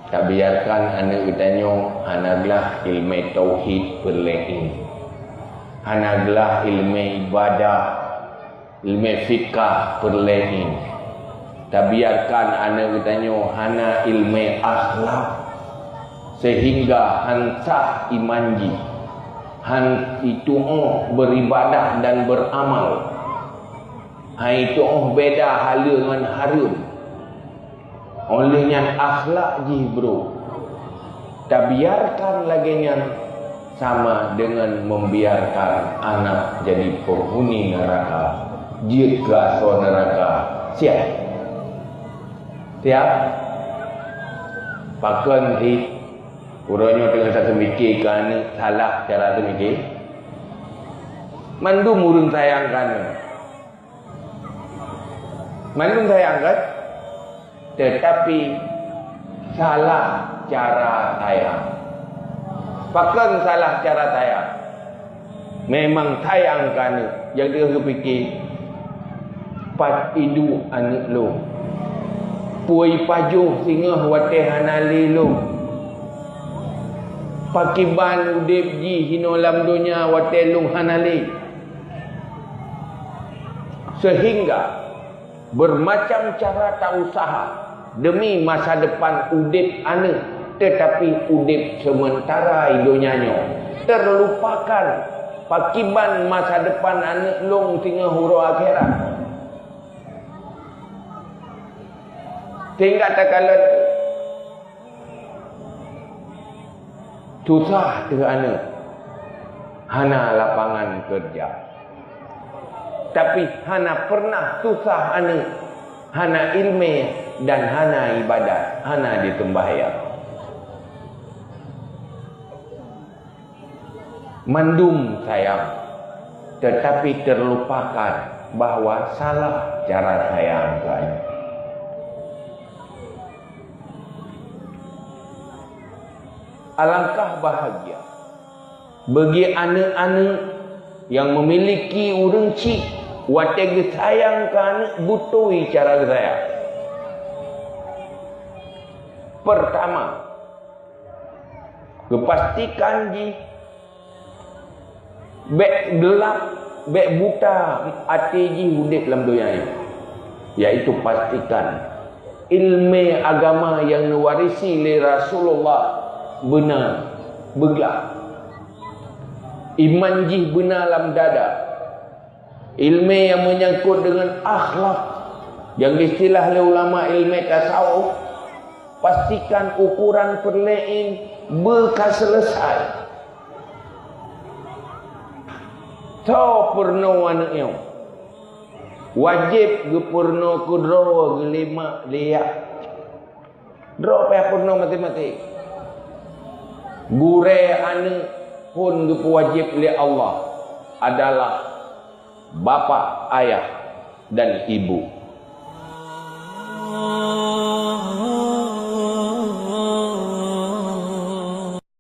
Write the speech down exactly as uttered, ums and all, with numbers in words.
Tabiarkan aneuk geutanyoe hana glah ilmé tauhid peureulée, hana glah ilmé ibadah, ilmé fikah peureulée. Tabiarkan aneuk geutanyoe hana ilmé akhlak, seuhingga han sah iman jih, han itu'oh beuribadah dan beuramal, han itu'oh beda haleue ngon hareuem. Óh lheueh nyan akhlak jih brok. Tabiarkan lagée nyan sama deungon membiarkan anak jadi penghuni neraka, jeuet keu asoe neraka. Siap? Siap? Pakon sih? Uroe nyoe teungoh taseumiké keu aneuk salah cara seumiké. Mandum ureuëng sayang keu aneuk. Mandum sayang kan? Tetapi salah cara sayang. Pakon salah cara sayang? Memang sayang keu aneuk, nyang teungoh geupike, pat iduek aneuk lôn? Peue ipajoh singoh watée hana lé lôn? Pakiban udeb jih inoe lam donya watée lôn hana lé? Seuhingga beurmacam cara tausaha deumi masa depan udeb aneuk, teutapi udeb seumeuntara i donya nyoe, teurlupakan pakiban masa depan aneuk lôn singoh uroe akhirat. Sehingga takalon susah teuh aneuk, hana lapangan keureuja. Tapi hana peureunah susah aneuk, hana iéleumé dan hana iébadat, hana jiseumbahyang. Mandum sayang, teutapi teurlupakan bahwa salah cara sayang keu aneuk. Alangkah bahagia bagi aneuk-aneuk nyang meumiliki ureuëng chik watée geusayang keu aneuk beutôi cara geusayang. Peurtama, geupastikan jih bék geulab, bék buta até jih udeb lam donya nyoe, yaitu pastikan iéleumé agama nyang neuwarisi lé Rasulullah beuna beuglah. Iman jih beuna lam dada. Iéleumé nyang meunyangkot deungon akhlak, nyang geuistilah lé ulama iéleumé tasawuf, pastikan ukoran peureulée beu ka seuleusoe. Soe peurunoe aneuk nyoe? Wajéb geupeurunoe keu droe geulima liyak. Droe payah peurunoe maté-maté. Gurée aneuk phon geupeuwajéb lé Allah adalah bapak, ayah, dan ibu.